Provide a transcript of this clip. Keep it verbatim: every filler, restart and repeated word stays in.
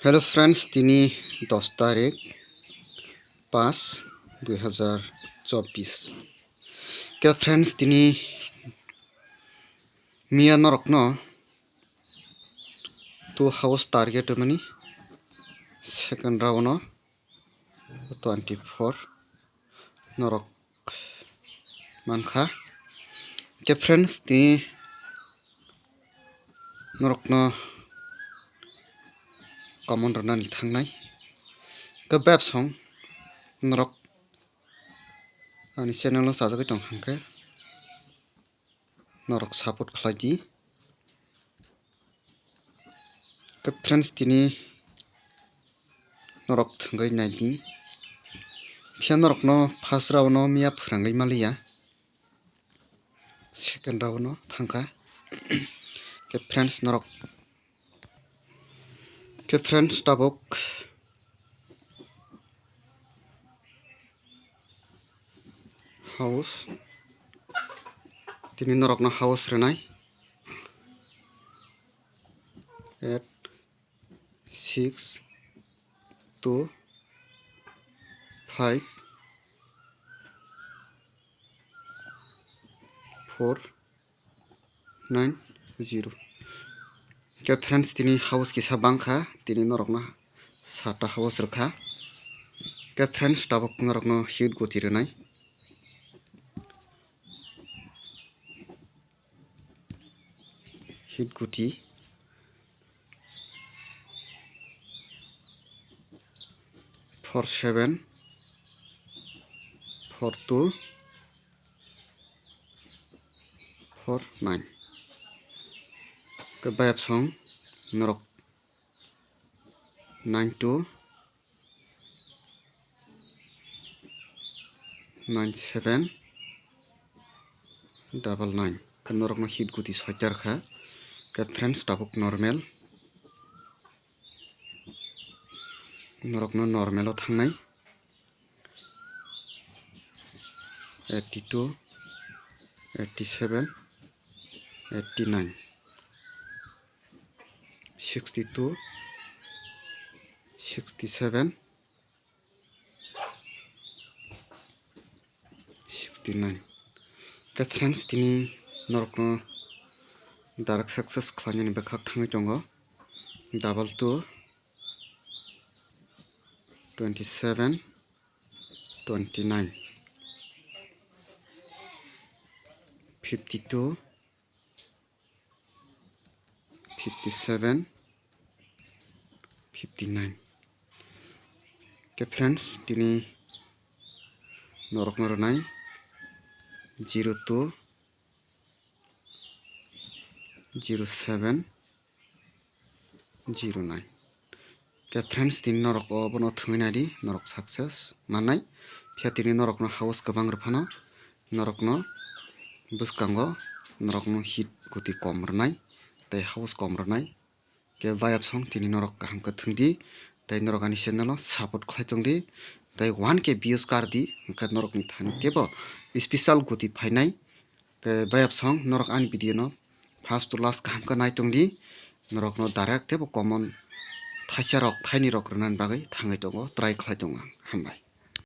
Hello friends, tini dos tarik pas dui hazar chobbish. Ke friends, tini miya norokno two house target mani second round o twenty four norok mankha. Ke friends, tini norokno common rwnani thangnai. Ke bebsong norok ani channel o chajagwi tong hwnkhe norok support khlai di. Ke friends, tini norok thwngwi nai di. Phiya norokno first round o miya phwrangwi maliya. Second round o thangkha. Ke friends norok, ke friends tabuk house, tini norokno house rwnai. Eight, six, two, five, four, nine, zero. Ke friends, tini house kisa bangkha, tini norokno sata house rwkha. Ke friends, tabuk norokno hit guti rwnai. Hit guti four seven, four two, four nine. Ke bayapsong norok nine two, nine seven, double nine. Ke norokno hit guti soitar kha. Ke friends, tabuk normal. Norokno normal o thangnai. Eighty two, eighty seven, eighty nine, sixty two, sixty seven, sixty nine. Ke friends, tini norokno direct success khlainani bwkhak thangwi tongo. Double two, twenty seven, twenty nine, fifty two, fifty seven, fifty nine. Ke friends, tini norokno rwnai zero two, zero seven, zero nine. Ke friends, tini norok o bono thwngwi nai di, norok success mannai. Phiya tini norokno house kwbang rwphano norokno bwskango norokno hit guti kom rwnai tei house kom rwnai. Ke bayapsong tini norok kaham khe thwng di tei norok ani channel o support khlai tong di tei one K views kar di, hwnkhe norokni thani teibo special guti phainai. Ke bayapsong norok ani video no first to last kaham khe nai tong di, norokno direct teibo common thaisa rok thaini rok rwnani bagwi thangwi tongo, try khlai tongo ang. Hambai.